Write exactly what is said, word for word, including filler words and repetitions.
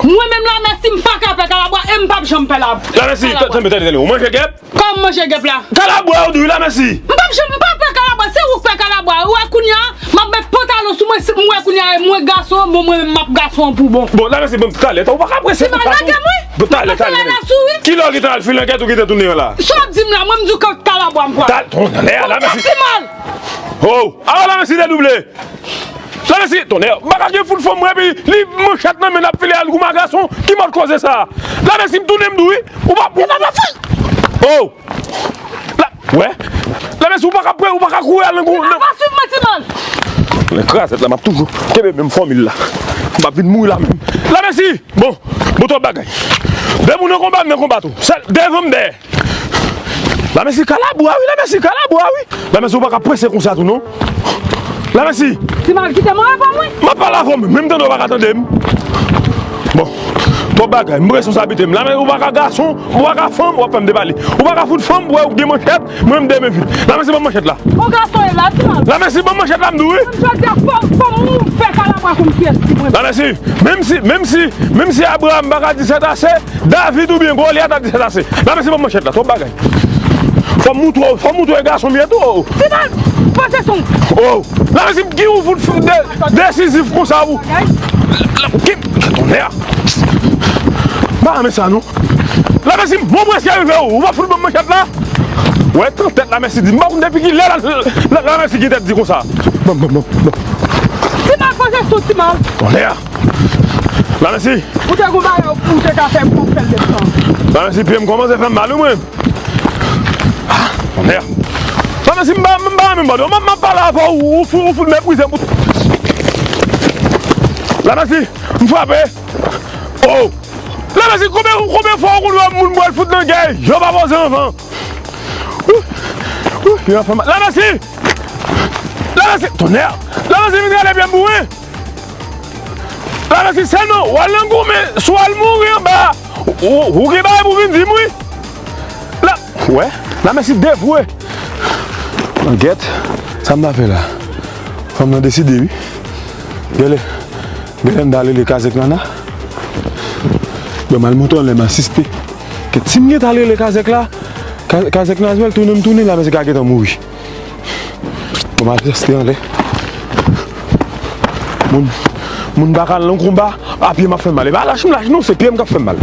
Mwen menm Lamèsi, m pa ka pè kalabwa e m p ap janm pè la. Lamèsi, kalabwa. Tann, tann, tann, ou manje gèp? Kòman m manje gèp la? Kalabwa, ou di wi, Lamèsi. M p ap janm, m pa pè kalabwa, se ou k pè kalabwa. Ou wè kounye a, m ap met pantalon sou mwen, si m wè kounye a, mwen gason, bon, mwen menm m ap gason an pou bon. Bon, Lamèsi, bon, talè, ou pa ka prese konsa tou. Talè, talè, talè. Kilè w gentan al fè lankèt ou gentan tounen an la? Sa w ap di m la, mwen m di w ke kalabwa m pran. Talè, Lamèsi. Ti mal. Oh, ah, Lamèsi, dedouble. Lamèsi, tonnè, baka gen fout fanm mwen, epi li manchèt nan men l ap file al goumen a gason, ki mòd koze sa? Lamèsi, m tounen m di w wi, ou pa pou. Oh! La, wè? Lamèsi, ou pa ka pre, ou pa ka kouri al nan gou. Ou pa swiv mwen, ti mal. Nan krazèt la, m ap toujou kenbe menm fòmil la. M ap vin mouri la menm. Lamèsi, bon, bon twòp bagay. Depi w nan konba, m nan konba tou. Sèl devan m dèyè. Lamèsi kalabwa wi, Lamèsi kalabwa wi. Lamèsi ou pa ka prese konsa tou non. Lamèsi. Ti mal kite mwen reponn wi. M ap pale avè w, menm tande w pa ka tande m. Bon, twòp bagay, m prese sa biten m. Lamèsi ou pa ka gason, ou pa ka fanm, w ap fè m depale. Ou pa ka fout fanm, ou gen manchèt, mwen m de men vit. Lamèsi ban m manchèt la. Bon gason e la, ti mal. Lamèsi ban m manchèt la, m di w wi. Jodi a fò, fò m fè kalabwa konn kiyès ki mwen. Lamèsi, menm si, menm si, menm si Abraham pa ka di sèt ase, David oubyen Golyat ap di sèt ase. Lamèsi ban m manchèt la, twòp bagay. Fò m moutre w, fò m moutre w e gason m ye tou. Ti mal, pase son. Oh, Lamèsi m ki ou fout de, desizif konsa ou. Ki, ki tonnè. M pa renmen sa non. Lamèsi m, bon prèske rive ou. Ou pa fout ban m manchèt la. Wè, tan tèt Lamèsi di. M pa konn depi kilè la, la, Lamèsi gen tèt di konsa. Bon, bon, bon, bon. Ti mal pase sou ti mal. Tonnè. Lamèsi. Ou te gon bagay ou te ka fè pou fè l desann. Lamèsi, pye m kòmanse fè m mal wi mwen. Ah, tonnè. Lamèsi, m pa, m pa renmen bòdè. M ap, m ap pale avè w, ou fout, ou fout meprize m. Lamèsi, m frape. Oh. Lamèsi, konbyen, konbyen fwa ou konn wè moun pral fout nan gè? Yo pa poze anvan. Ouh, ouh, yo fè mal. Lamèsi! Lamèsi, tonnè! Lamèsi, vin rale pye m pou mwen! Lamèsi, sèlman, w al nan goumen, si w al mouri anba, ou, ou gen bagay pou vin di m, wi! La, wè, Lamèsi devwe! Gèt, sa m ta fè la? Fanm nan deside, wi. Gèlè, gèlè m ta rele kazèk Nana. Bon, m al monte anlè, m asiste. Kèt, si m gentan al rele kazèk la, ka-, kazèk Nazwèl tounen m tounen, Lamèsi ka gentan mouri. Bon, m al reste anlè. Moun, moun pa ka al nan konba, a pye m ap fè mal. E pa lach m lach non, se pye m k ap fè mal.